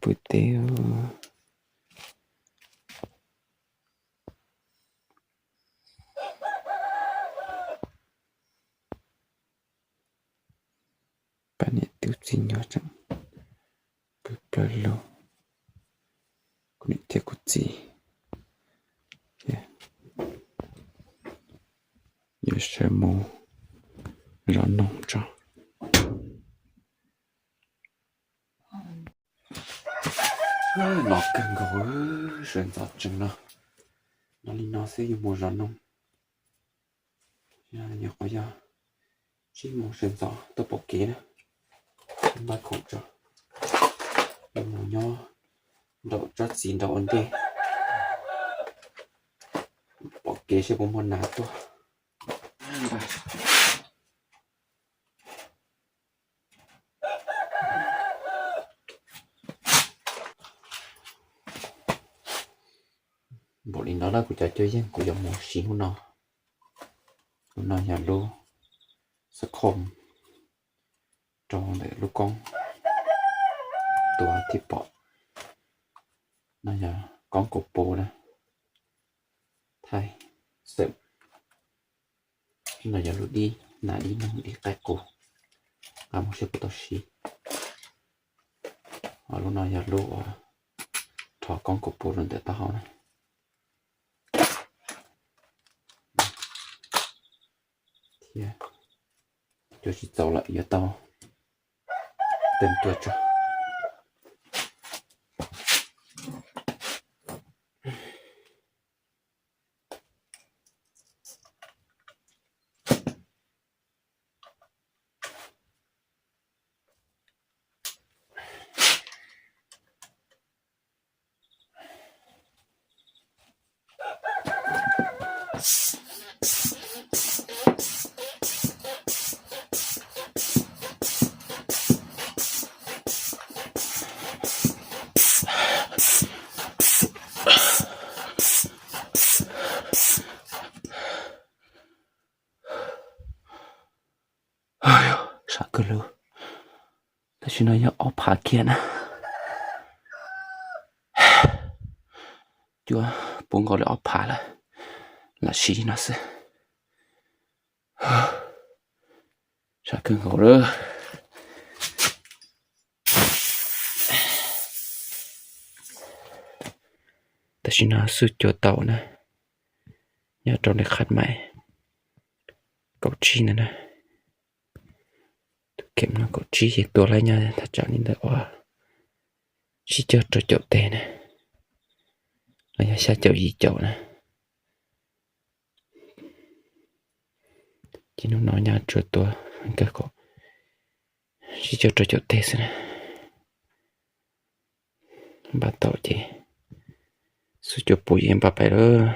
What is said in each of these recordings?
pw teb. Pab niam tub txiv nyuag tseem pw plaws lug, kuv niam thiab kuv txiv thiab. Yuav sawv mus zov noog tso. No kawg nkaus, sawv ntxov tsees no, no li no xwb yuav mus zov noog. Nyuam qhuav yog tsib moos sawv ntxov tuaj pom kev na, npaj khoom tso, yuav mus nyob nraum tsob txiv nraum ua ntej, pom kev seb puas muaj nas tuaj. Npaum li no na kuv cov cuab yeej kuv yuav mus siv hnub no. Hnub no yog lub xab khom rau ntawm lub koob tua thib pom. No yog koob kaus pus na, thaij xwm. No yog lub dib, nas dib noog dib qaib qus, nqa mus seb puas tau siv. Ho lub no yog lub uas rho koob kaus pus rau ntawm taub hau na. Thiab cua tsis txaus lawm yuav tau teem cua tso. Sab kawg li, tam sim no yog ob phav kiag na. Cua puv nkaus li ob phav lawm, lam siv li no xwb. Sab kawg nkaus lawm. Tam sim no xub cua tau na, nyob rau li qhab mais kaum tsib ntawd na. Tus kem no kaum tsib ces tua laib nyob thaj tsam li ntawm uas tsib caug rau caum teg na, los yog xya caum yim caum na. Ces hnub no nyaj tsuas tua kawg kaum tsib caug rau caum teg xwb na. Npaj tau ces xub cua puv ces npaj pais lawm.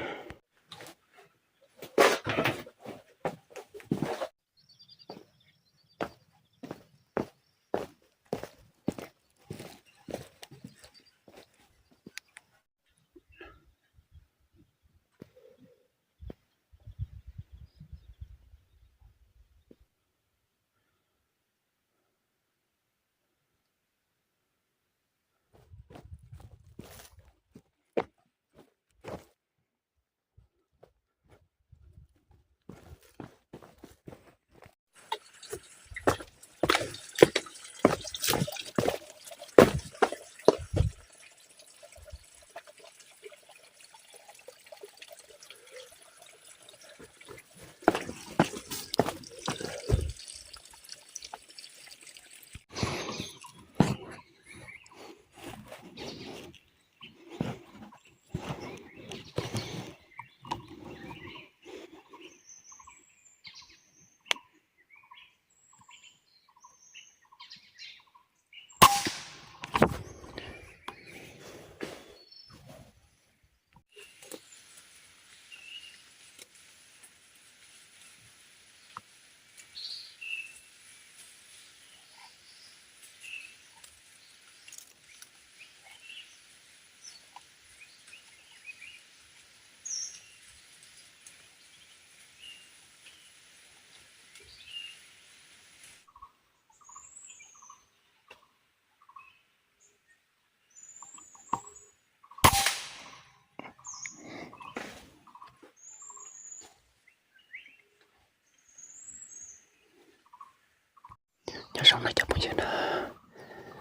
Nyob zoo na cov phooj ywg na,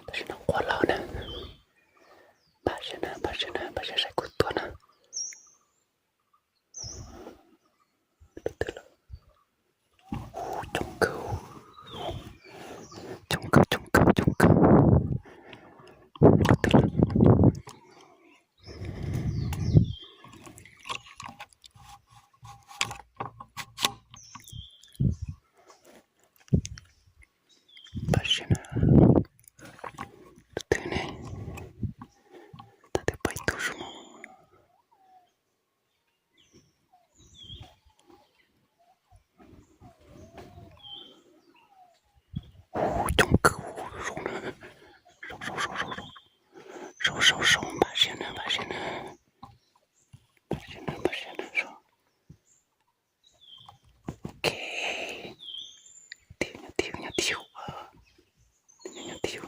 tam sim no quaj los na, npaj siab na, npaj siab na, npaj siab saib kuv tua na. Coob kawg, coob kawg, coob kawg, coob kawg. Npaj siab na, tus twg ne, tus twg pais tus zoo. Coob kawg, zoo na, zoo zoo zoo zoo, zoo zoo zoo, npaj siab na, npaj siab na, npaj siab na, npaj siab na, zoo. Ok, tiag, nyob tiag, nyob tiag, nyob tiag.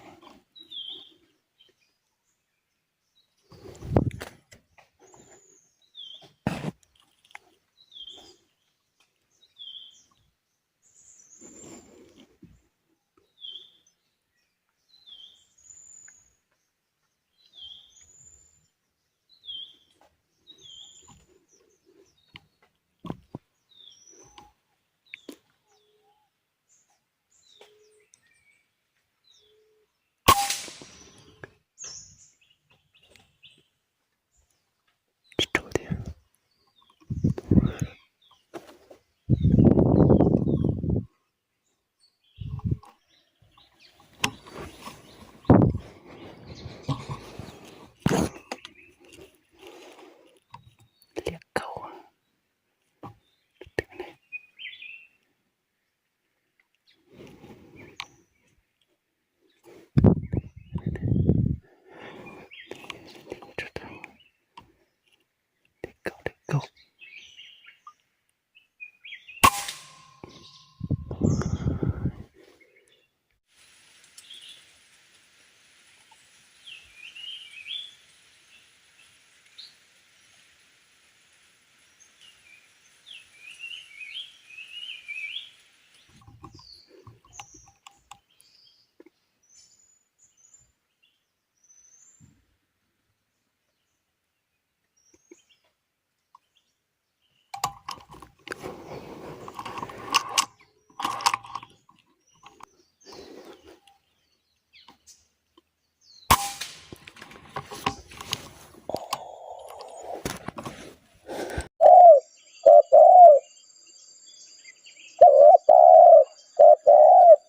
Tsis raug thiab. Liam kaub.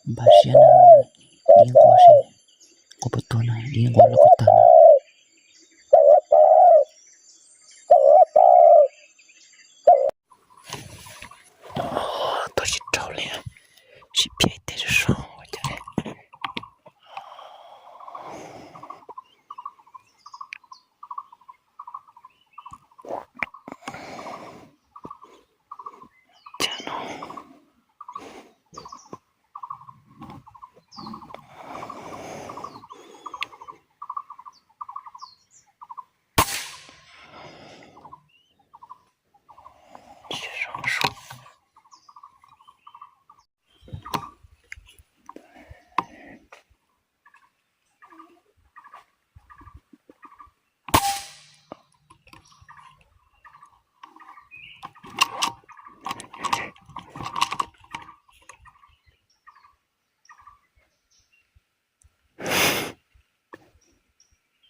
Npaj siab na, ib nqua seb kuv puas tuag na, ib nqua los kuv tag na. Tuaj tsis raug li, sib phiab ib teg zoo zoo ua cas li. Cas no.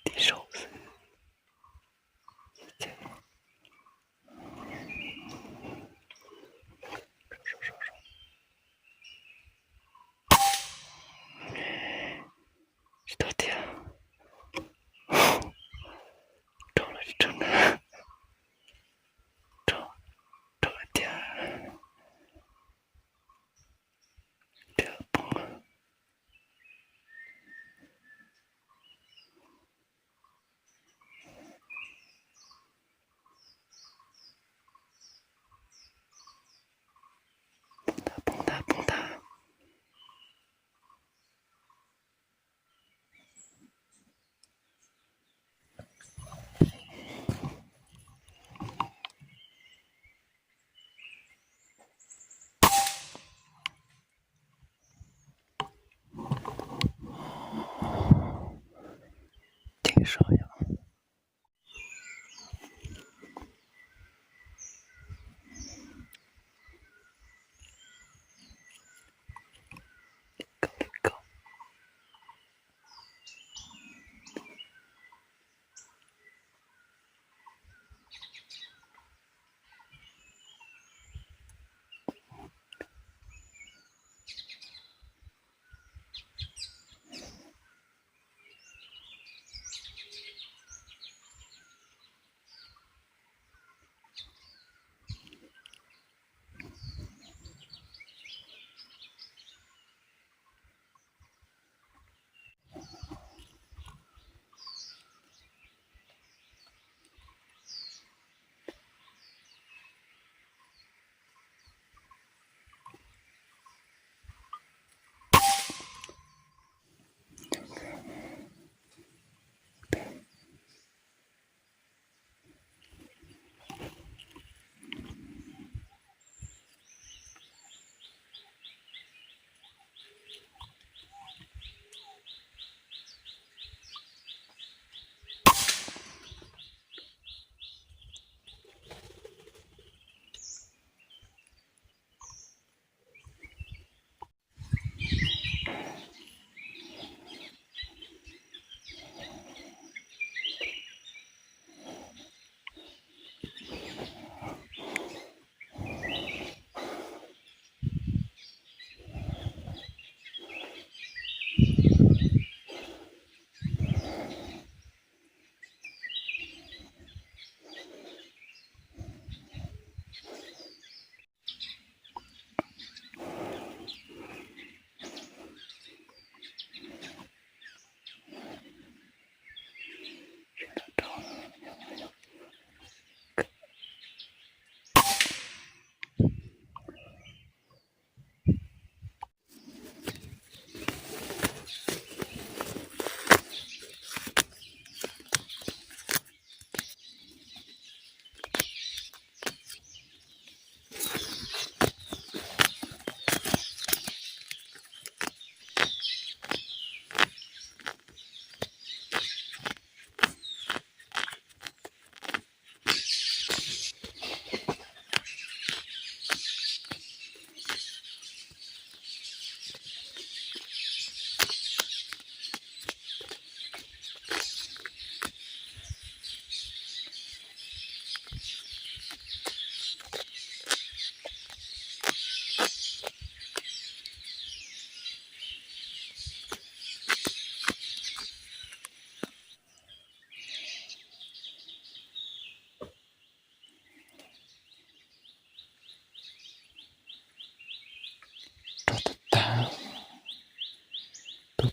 Tib zaug xwb. Tsis tau tiag. Raug los tsis raug na. Raug, raug tiag. Tiag poob. Poob ntag, poob ntag, poob ntag.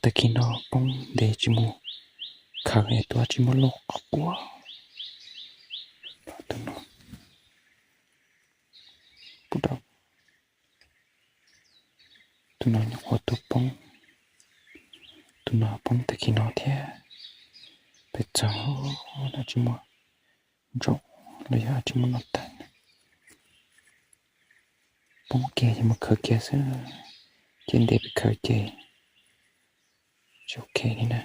Tag kis no poob ntev tsis mus khaws es tus tsis muaj loj qhov quav. Tus no, tus no nyuam qhuav tuaj poob, tus no poob tag kis no thiab. Peb txog no tsis muaj ntsaum los yog tsis muaj no tag. Poob kiag yog mus khaws kiag xwb, ces ntev peb khaws ces tsis ok li na.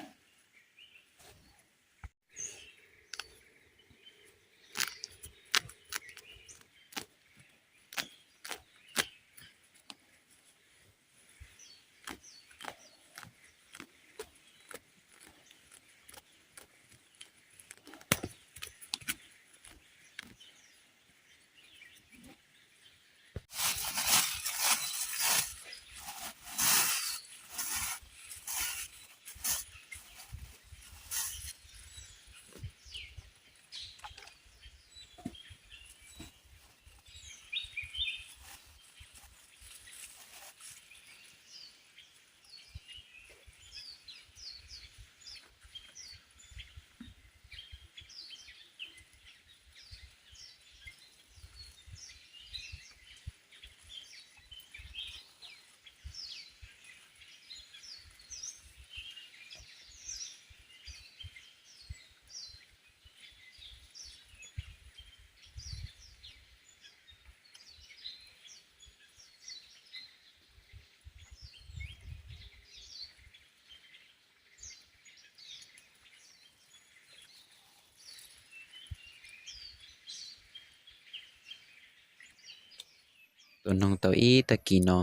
Tus noog tau ib tag kis no,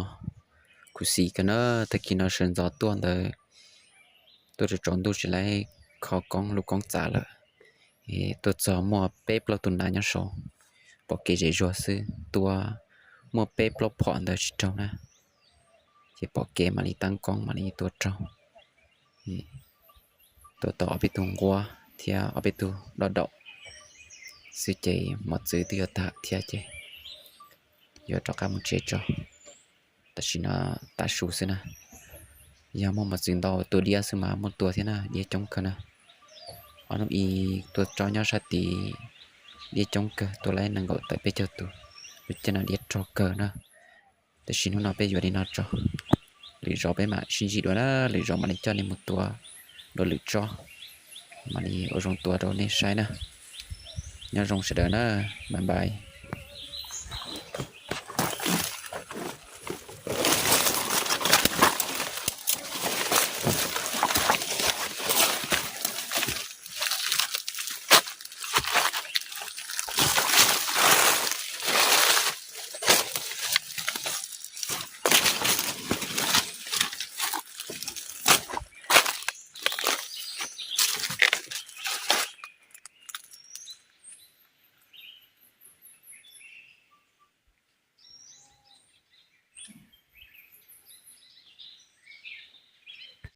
khuv xim kawg na, tag kis no sawv ntxov tuaj ntawd, tuaj tsaus ntuj tsis laib kho koob lub koob txav lawm. Tuaj txog muaj peb plaub tug nas nyob saud, pom kev zem zuag xwb, tua muaj peb plaub phom ntawd tsis raug na, ces pom kev mam li tab koob mam li tua raug. Tua tau ob peb tug nquab thiab ob peb tug doj daum xwb ces mos txwv twb yuav tag thiab ces yuav rov qab mus tsev tso. Tam sim no tav su xwb na, yog muaj mos txwv ntau tua diab xwb mas muaj tua thiab na, diab coob kawg na. Ob hnub i tua tsob nyob sab tid diab coob kawg, tua laib nees nkaum tawm peb caug tus, lub caij no diab rog kawg na. Tam sim hnub no peb yuav li no tso, lwm zaus peb mam sib ntsib dua na, lwm zaus mam li coj nej mus tua dua lwm tsob, mam li ua zoo tua rau nej saib na. Nyob zoo sawv daws na, bye bye.